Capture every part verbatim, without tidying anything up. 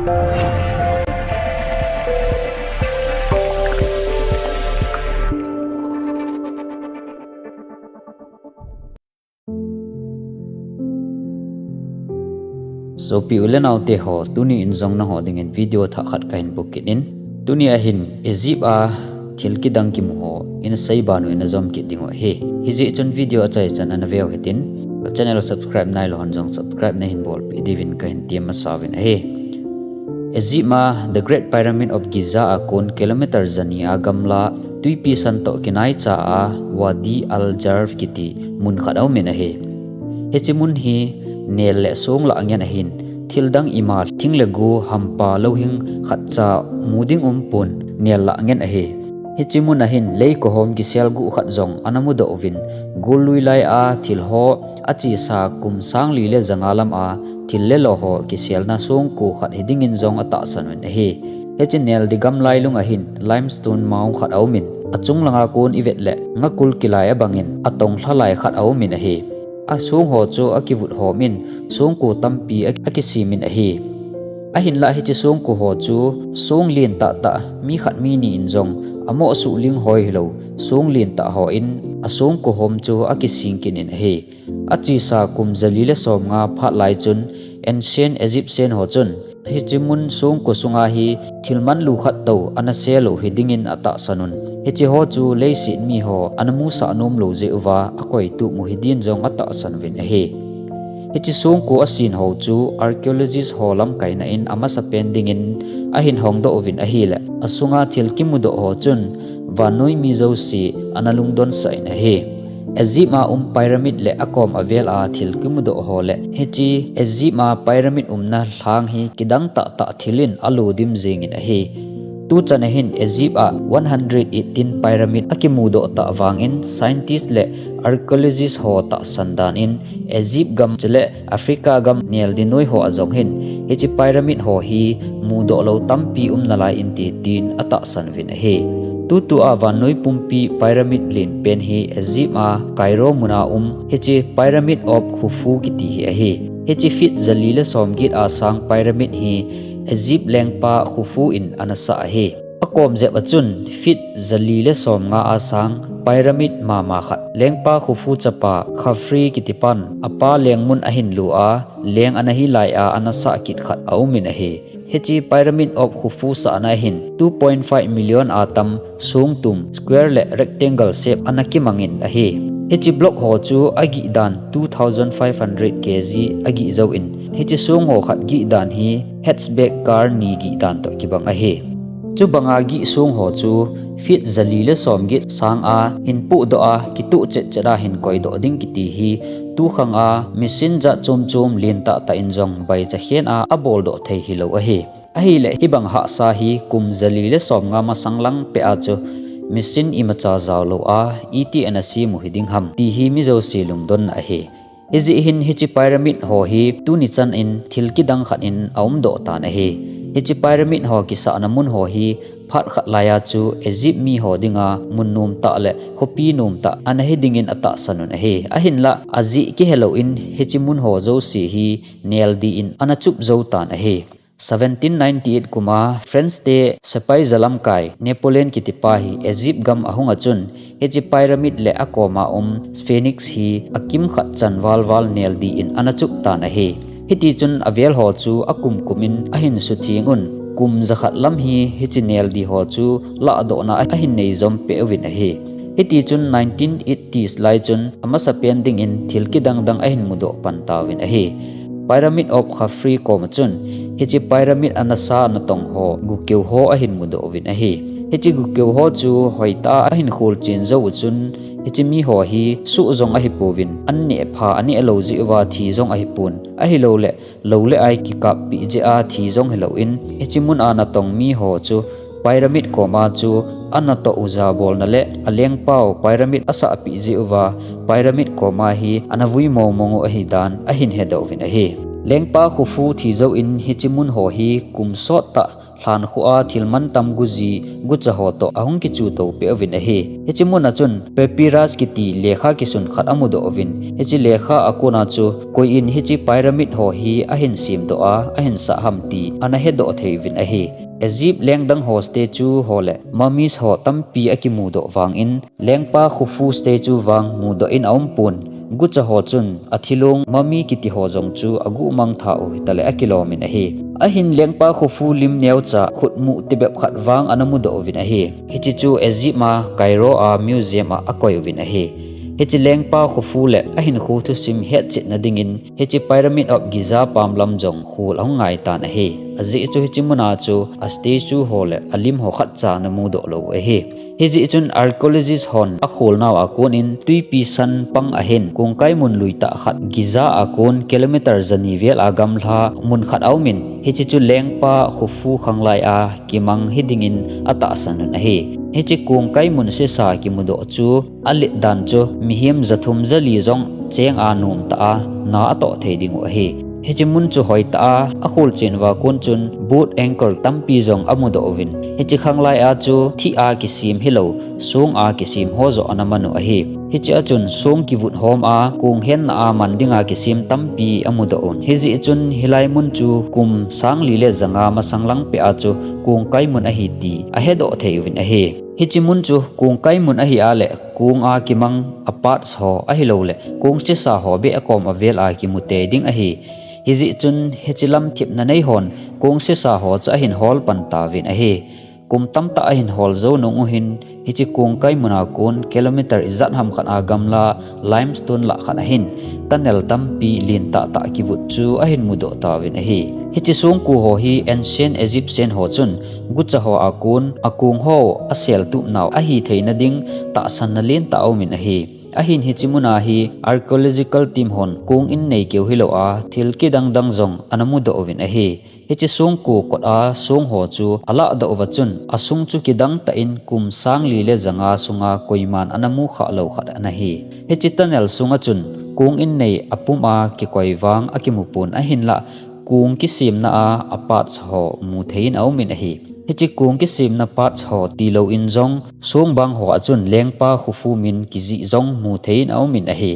Sopi u le nao te ho, tuni in jong nangho dingin video thah khat kahin bukit in. Tuni ahin Egypt a thil kidang kimu ho in seiba nu in ajom kit ding u ahi. Hijeh chun video achaichan ana veu hitin, ka channel subscribe nailou hon jong subscribe nahin bolpeh diuvin kahin tem masa uvin ahi. Egypt a The Great Pyramid of Giza a kon kilometer jani a gamla tuipi san toh kinaicha a Wadi al-Jurf kiti mun khat aumin ahi. Hiche mun hi nel le song lah ngen ahin, thil dang ima thing le go hampa louhing khatcha mu ding umpon nel lah ngen ahi. Hiche mun ahin lei kohom kisel gu khat jong ana mudoh uvin, gollui lai a thil ho achesa kum sang li le janga lam a thil le lo ho kiselna songko khat hidingin jong atahsan uvin ahi. Hiche nel di gamlai lung ahin limestone mound khat aumin, achung langa kon ivet le ngakul kilai abangin atong lhalai khat aumin ahi. Asong ho chu akivut homin songko tampi a-, akisimin ahi. Ahinlah hiche songko ho chu song lentah tah mi khat mi ni in jong amoh suhling hoi hilou, song lentah hon asongko hom chu akising kit in ahi. Achesa kum jali le somnga phat lai chun Ancient Egyptian ho chun hiche mun songko sunga hi thil manlu khat tou ana selou hidingin atahsan un. Hiche ho chu leiset mi ho ana musah nomlou jeh uva akoitup u hidin jong atahsan uvin ahi. Hiche songko asin ho chu archaeologist ho lamkaina in amasapen dingin ahin hongdoh uvin ahile, asunga thil kimudoh ho chun vannoi mi jouse ana lungdonsah in ahi. Egypt a um pyramid le akom avel a thil kimudoh ho le hiche Egypt a pyramid umna lhang hi kidang tahtah thil in alodim jengin ahi. Tuchan ahin Egypt a one hundred eighteen pyramid akimudoh tah vangin scientist le archaeologist ho tahsan dan in Egypt gam chule Africa gam nel di noi ho a jong hin hiche pyramid ho hi mudoh lou tampi um nalai inte tin atahsan uvin ahi. Tutua vannoi pumpi pyramid lenpen hi Egypt a Cairo muna um hiche Pyramid of Khufu kiti hi ahi. Hiche feet jali le somget a sang pyramid hi Egypt lengpa Khufu in ana sah ahi. Akom jep a chun feet jali le somnga a sang pyramid mama khat lengpa Khufu chapa Khafre kitipan apa lengmun ahin lu a leng ana hilai a ana sah kit khat aumin ahi. Hiche Pyramid of Khufu sahna hin two point five million a tam songtum square le rectangle shape ana kimangin ahi. Hiche block ho chu agih dan two thousand five hundred K G agih jouvin, hiche song ho khat gih dan hi hatchback car ni gih dan toh kibang ahi. Chubanga gih song ho chu feet jali le somget sang a hin pohdoh a kituh chetchet a hin koidoh ding kiti hi tukhang a machine jat chom chom lentah tah in jong baicha khen a aboldoh thei hilou ahi. Ahile hibang hahsa hi kum jali le somnga masang lang peh a chu machine imacha jaolou a iti ana sem u hiding ham ti hi mi jouse lungdonna ahi. Hijeh hin hiche pyramid ho hi tuni chan in thil kidang khat in aumdoh tan ahi. Hiche pyramid ho kisahna mun ho hi phat khat laiya chu Egypt mi ho dinga mun nomtah le khopi nomtah ana hidingin atahsan un ahi. Ahinlah ajeh kihelou in hiche mun ho jouse hi nel di in ana chup jou tan ahi. Seventeen ninety-eight kuma France te sepai jalamkai Napoleon kitipa hi Egypt gam ahunga chun hiche pyramid le akoma um Sphinx hi akimkhat chan valval nel di in ana chup tan ahi. Hitichun avel ho chu akum kum in ahin sutheng un, kum jakhat lam hi hiche nel di ho chu lahdohna ahin nei jom peh uvin ahi. Hitichun nineteen eighties lai chun amasapen dingin thil kidang dang ahin mudoh pan tauvin ahi. Pyramid of Khafre koma chun hiche pyramid ana sa natong ho gukeu ho ahin mudoh uvin ahi. Hiche gukeu ho chu hoitah a ahin kholchen jou u chun hiche mi ho hi soh jong ahipouvin, an nehpha aneh lou jeh uva thi jong ahipon, ahilouleh lou le ai kikappi jeh a thi jong hilou in, hiche mun a natong mi ho chu pyramid koma chu anatoh u jabolna le alengpau pyramid asahpi jeh uva pyramid koma hi ana vui mongmong u ahidan ahin hedoh uvin ahi. Lengpa Khufu thi jouvin hiche mun ho hi kum sot tah lhan khu a thil mantam guji gucha ho toh ahung kichu to peh uvin ahi. Hiche mun a chun papyrus kiti lekha kisun khat amudoh uvin, hiche lekha a kona chu koi in hiche pyramid ho hi ahin semdoh a, ahin sah ham ti ana hedoh thei uvin ahi. Egypt lengdang ho statue ho le mummies ho tampi akimudoh vangin, Lengpa Khufu statue vang mudoh in aumpon, gucha ho chun athilong mummy kiti ho jong chu aguhmang tha u hitaleh akilomin ahi. Ahin Lengpa Khufu lim neocha khutmuh tibep khat vang ana mudoh uvin ahi. Hiche chu Egypt a Cairo a museum a akoi uvin ahi. Hiche Lengpa Khufu le ahinkho thusim hetchetna dingin hiche Pyramid of Giza pamlam jong khol ahung ngaitan ahi. Ajeh chu hiche muna chu a statue ho le alim ho khatcha ana mudoh lou u ahi. Hijeh chun archaeologist hon akholnau a konin twipi san pang ahin kongkai mun lui tah khat Giza a kon kilometer jani vel a gamla mun khat aumin, hiche chu Lengpa Khufu khanglai a kimang hidingin atahsan un ahi. Hiche kongkai mun sesa kimudoh chu alet dan chu mihem jathum jali jong cheng a nomtah a na atoh thei ding u ahi. Hiche mun chu hoitah a akholchen uva kon chun boat anchor tampi jong amudoh uvin, hiche khanglai a chu thih a kisem hilou, song a kisem ho joh ana man u ahi. Hiche a chun song kivut hom a kong henna a man dinga kisem tampi amudoh un. Hijeh chun hilai mun chu kum sang li le janga masang lang peh a chu kongkai mun ahi ti ahedoh thei uvin ahi. Hiche mun chu kongkai mun ahi a leh kong a kimang a parts ho ahilouleh kong sesa ho beh akom avel a kimu tei ding ahi. Hijeh chun hiche lam thepna nei hon kong sesa ho chu ahin hol pan tauvin ahi. Kum tamtah ahin hol jou nung u hin hiche kongkai mun a kon kilometer ijat ham khat a gamla limestone lah khat ahin tunnel tampi lentah tah kivut chu ahin mudoh tauvin ahi. Hiche songko ho hi ancient Egyptian ho chun gucha ho a kon akong ho aseltup nau ahi theina ding tahsanna lentah aumin ahi. Ahin hiche muna hi archaeological team hon kong in nei keu hilou a thil kidang dang jong ana mudoh uvin ahi. Hiche songko kot a song ho chu alahdoh uva chun asung chu kidang tah in kum sang li le janga sunga koiman ana mukhah lou khat ana hi. Hiche tunnel sunga chun kong in nei apum a kikoi vang akimu pon ahinlah kong kisemna a a parts ho mu thei in aumin ahi. Hiche kong kisemna parts ho tilou in jong song bang ho a chun Lengpa Khufu min kijih jong mu thei in aumin ahi.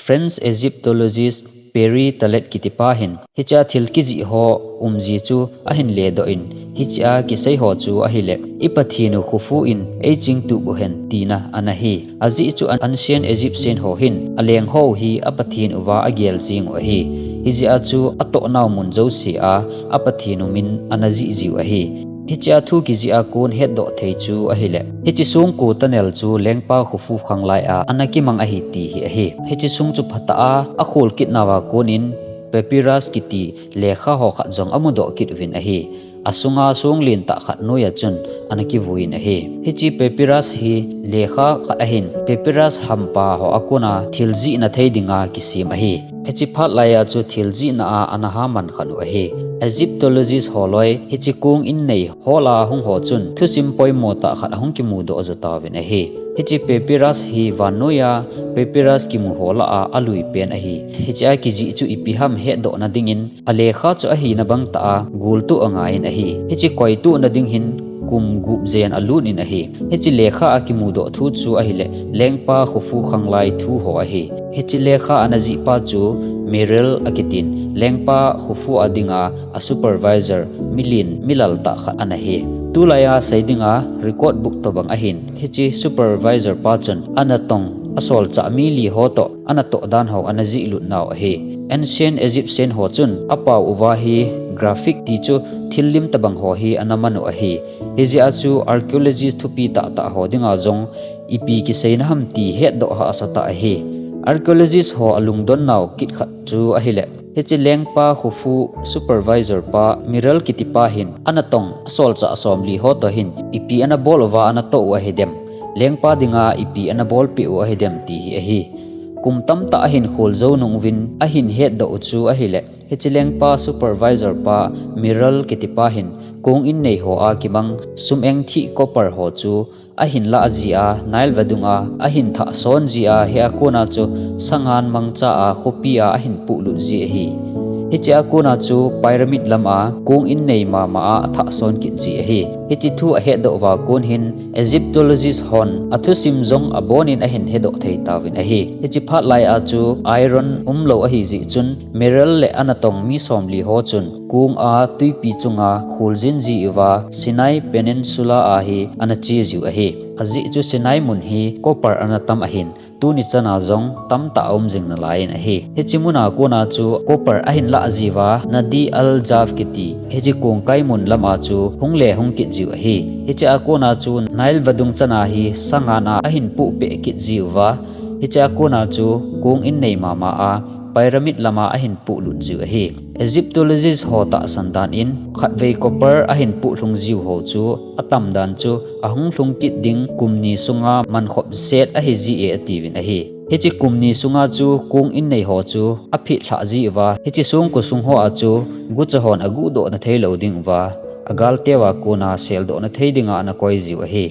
French Egyptologist Pierre Tallet kitipa hin hichea thil kijih ho umji chu ahin ledoh in, hichea kisei ho chu ahileh, i Pathen u Khufu in eichingtup uhen tina ana hi. Ajeh chu ancient Egyptian ho hin aleng ho hi a Pathen uva agel jing u ahi. Hijeh a chu atohnau mun jouse a a Pathen u min ana jih jiu ahi. Hichea thu kijih a kon hetdoh thei chu ahileh, hiche songko tunnel chu Lengpa Khufu khanglai a ana kimang ahi ti hi ahi. Hiche song chu phatah a akhol kitnauva konin papyrus kiti lekha ho khat jong amudoh kit uvin ahi. Asunga song lentah khat noiya chun ana kivuiyin ahi. Hiche papyrus hi lekha khat ahin papyrus hampa ho a kona thil jihna thei dinga kisem ahi. Hiche phat laiya chu thil jihna a ana haman khat u ahi. Egyptologist ho loi hiche kong in nei hol a hung ho chun thusim poimo tah khat ahung kimudoh jo tauvin ahi. Hiche papyrus hi vannoiya papyrus kimu ho lah a alui pen ahi. Hichea kijih chu ipi ham hetdohna dingin alekha chu ahina bangtah a goltuh angaiyin ahi. Hiche koituhna ding hin kum gup jen alut in ahi. Hiche lekha a kimudoh thu chu ahileh, Lengpa Khufu khanglai thu ho ahi. Hiche lekha ana jihpa chu Merrill akitin, Lengpa Khufu a dinga a supervisor milen milal tah khat ana hi. Tulaiya sei dinga record book tobang ahin, hiche supervisor pa chun ana tong asolchah mi li ho toh ana toh dan ho ana jihlut nau ahi. Ancient Egyptian ho chun apao uva hi graphic ti chu thil lim tobang ho hi ana man u ahi. Hijeh a chu archaeologist thupi tahtah ho dinga jong ipi kiseina ham ti hetdoh hahsa tah ahi. Archaeologist ho alungdon nau kit khat chu ahileh, hiche Lengpa Khufu supervisor pa Merrill kitipa hin ana tong asolchah somli ho toh hin ipi ana bol uva ana toh u ahidem, Lengpa dinga ipi ana bolpeh u ahidem ti hi ahi. Kum tamtah ahin khol jou nung uvin ahin hetdoh u chu ahileh, hiche Lengpa supervisor pa Merrill kitipa hin kong in nei ho a kimang sum-eng thih copper ho chu ahin lah jia, Nile vadung a ahin thah son jia, hia kona chu sangan mangcha a khopi a ahin puhlut ji ahi. Hiche a kona chu pyramid lam a kong in nei mama a athah son kit ji ahi. Hiche thu ahetdoh uva kon hin Egyptologist hon athusim jong abonin ahin hedoh thei tauvin ahi. Hiche phat lai a chu iron umlou ahi jeh chun Merer le anatong mi somli ho chun kong a tuipi chunga kholjin ji uva Sinai Peninsula a hi ana che jiu ahi. Ajeh chu Sinai mun hi copper ana tam ahin, tuni chana jong tamtah a um jing nalai in ahi. Hiche muna kona chu copper ahin lah jiuva Nadi al-Jaf kiti hiche kongkai mun lama chu hung le hung kit jiu ahi. Hiche a kona chu Nile vadung chana hi sangan a ahin puh peh kit jiuva, hiche a kona chu kong in nei mama a pyramid lama ahin puh lut jiu ahi. Egyptologist ho tahsan dan in khatvei copper ahin puh lhung jiu ho chu atam dan chu ahung lhung kit ding kum ni sunga mankhop set ahi ji e atiuvin ahi. Hiche kum ni sunga chu kong in nei ho chu aphet lhah jiuva, hiche songko sung ho a chu gucha hon aguhdoh na theilou ding uva, agalteu a kona seldoh na thei dinga ana koi jiu ahi.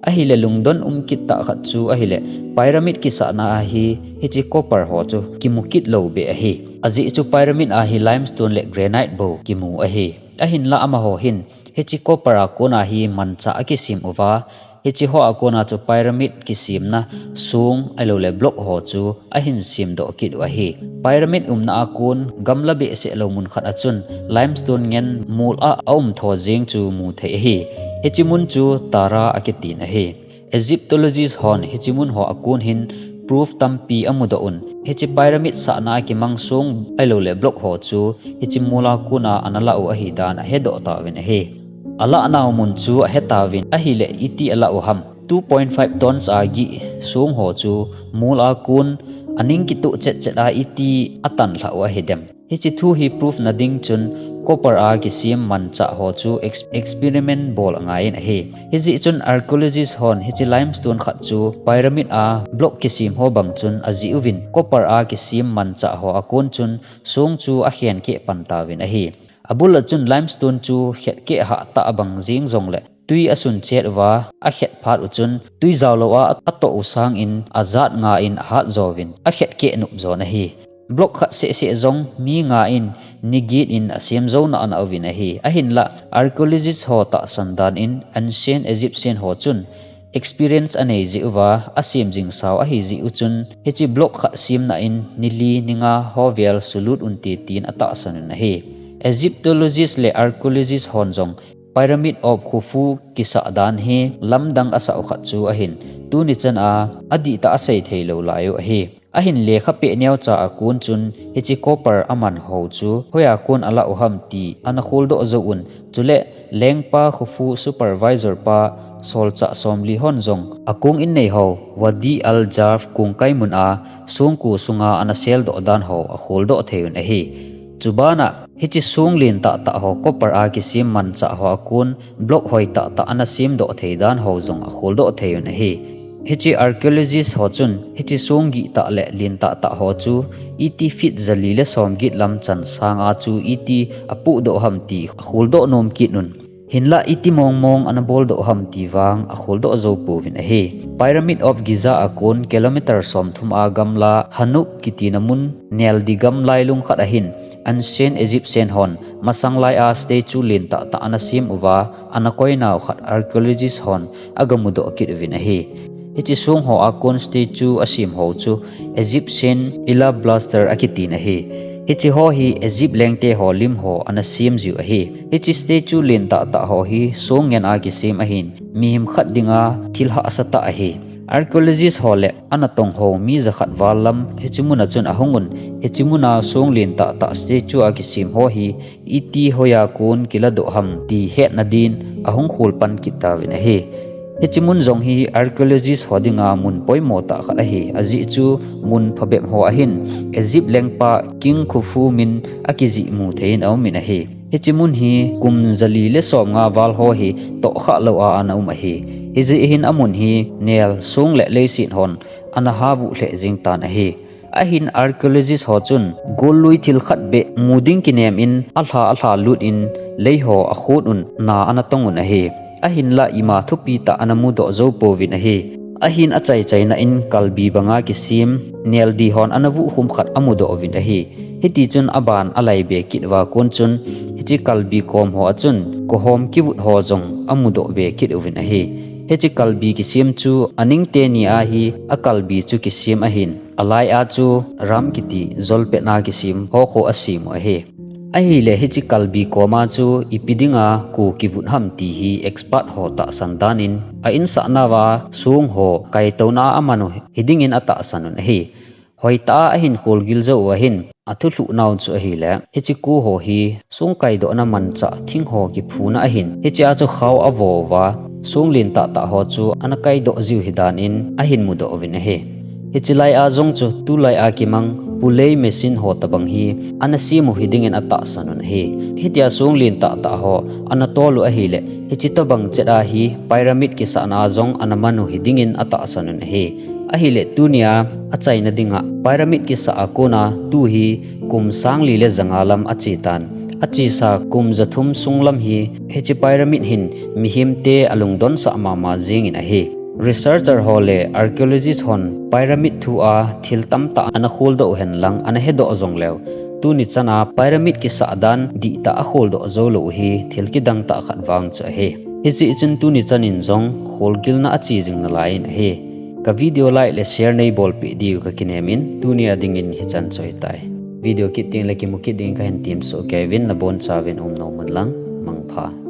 Ahile lungdon um kit tah khat chu ahile pyramid kisahna a hi hiche copper ho chu kimu kit lou beh ahi. Ajeh chu pyramid a hi limestone le granite bou kimu ahi. Ahinla amaho hin hiche copper a kona hi manchah akisem uva, hiche ho a kona chu pyramid kisemna song ahilouleh block ho chu ahin semdoh kit u ahi. Pyramid umna a kon gamla behseh lou mun khat a chun limestone ngen mol a aum tho jeng chu mu thei ahi. Hiche mun chu Tara akitin ahi. Egyptologist hon hiche mun ho a kon hin proof tampi amudoh un. Hiche pyramid sahna a kimang song ahilouleh block ho chu hiche mol a kona ana lah u ahi dan ahedoh tauvin ahi. Alah nau mun chu ahe tauvin ahile iti alah u ham. Two point five tons a gih song ho chu mol a kon aning kitoh chetchet a iti atan lhah u ahidem. Hiche thu hi proof na ding chun copper a kisem manchah ho chu ex-, experiment bol angaiyin ahi. Hijeh chun archaeologist hon hiche limestone khat chu pyramid a block kisem ho bang chun ajih uvin copper a kisem manchah ho a kon chun song chu akhen keh pan tauvin ahi. Abul a chun limestone chu khet keh hah tah bang jeng jongleh twi asun chet uva akhet phat u chun twi jaolou a atoh u sangin ajat nga in ahat jouvin akhet keh nop jon ahi. Block khat sehseh jong mi nga in ni get in asem jou nana uvin ahi. Ahinla archaeologist ho tahsan dan in ancient Egyptian ho chun experience anei jeh uva asem jing sao ahi jeh u chun hiche block khat semna in ni li ni nga ho vel sulut unte tin atahsan un ahi. Egyptologist le archaeologist hon jong Pyramid of Khufu kisah dan hi lamdang asah u khat chu ahin, tuni chan a adihtah asei theilou lai u ahi. Ahin lekha peh neocha a kon chun hiche copper aman ho chu hoiya kon alah u ham ti ana kholdoh jou un, chule lengpa Khufu supervisor pa solchah somli hon jong akong innei ho Wadi al-Jaf kongkai mun a songko sunga ana seldoh dan ho akholdoh thei un ahi. Chubana hiche song len tahtah ho copper a kisem manchah ho a kon block hoi tahtah ana semdoh thei dan ho jong akholdoh thei un ahi. Hiche archaeologist ho chun hiche song gihtah le len tahtah ho chu iti feet jali le somget lam chan sanga chu iti apohdoh ham ti akholdoh nom kit un. Hinlah iti mongmong ana boldoh ham ti vang akholdoh jou pouvin ahi. Pyramid of Giza a kon kilometer somthum a gamla Hanub kitina mun neldi gam lailung khat ahin ancient Egyptian hon masanglai a statue len tahtah ana sem uva, ana koinau khat archaeologist hon agamudoh kit uvin ahi. Hiche song ho a kon statue asem ho chu Egyptian Ila Blaster akitin ahi. Hiche ho hi Egypt lengte ho lim ho ana sem jiu ahi. Hiche statue len tahtah ho hi song ngen a kisem ahin, mihem khat dinga thil hahsa tah ahi. Archaeologist ho le anatong ho mi jakhat val lam hiche muna chun ahung un, hiche muna song len tahtah statue a kisem ho hi iti hoiya kon kiladoh ham ti hetna din ahung kholpan kit tauvin ahi. Hiche mun jong hi archaeologist ho dinga mun poimo tah khat ahi, ajeh chu mun phabep ho ahin Egypt lengpa King Khufu min akijih mu thei in aumin ahi. Hiche mun hi kum jali le somnga val ho hi tohkhah lou a ana um ahi. Hijeh hin amun hi nel, song le leiset hon ana havuh lheh jeng tan ahi. Ahin archaeologist ho chun gollui thil khat beh mu ding kinem in alha alha lut in lei ho akhut un na ana tong un ahi. Ahinlah ima thupi tah ana mudoh jou pouvin ahi. Ahin achaichaina in kalbi banga kisem neldi hon ana vuh khum khat amudoh uvin ahi. Hitichun aban alaibe kit uva kon chun hiche kalbi kom ho a chun kohom kivut ho jong amudoh be kit uvin ahi. Hiche kalbi kisem chu aning teni a hi akalbi chu kisem ahin, alai a chu ram kiti jolpet na kisem ho kho asem u ahi. Ahile hiche kalbi koma chu ipi dinga ko kivut ham ti hi expert ho tahsan dan in a insahna uva song ho kaitouna aman u hiding in atahsan un ahi. Hoitah a ahin kholgil jou u ahin, athulhuh nau chu ahile hiche ko ho hi song kaidohna manchah thing ho kiphuna ahin, hiche a chu khao avo uva song len tahtah ho chu ana kaidoh jiu hidan in ahin mudoh uvin ahi. Hiche lai a jong chu tulai a kimang pulei machine ho tobang hi ana sem u hiding in atahsan un ahi. Hitia song len tahtah ho ana tol u ahile hiche tobang chet a hi pyramid kisahna a jong ana man u hiding in atahsan un ahi. Ahile tunia achaina dinga pyramid kisah a kona tu hi kum sang li le ja nga lam ache tan. Achesa kum ja thum sung lam hi hiche pyramid hin mihemte alungdonsah mama jeng in ahi. Researcher ho le archaeologist hon pyramid thu a thil tamtah ana kholdoh u henlang ana hedoh jongleu, tuni chan a pyramid kisah dan dihtah akholdoh joulou u hi thil kidang tah khat vang chu ahi. Hijeh chun tuni chan in jong kholgilna ache jing nalai in ahi. Ka video like le share neibolpeh diu kakinem in tunia dingin hichan chu ahitai. Video kit tengle kimu kit dingin kahin temsoh kei uvin, nabonchauvin umnom un lang, mangpha.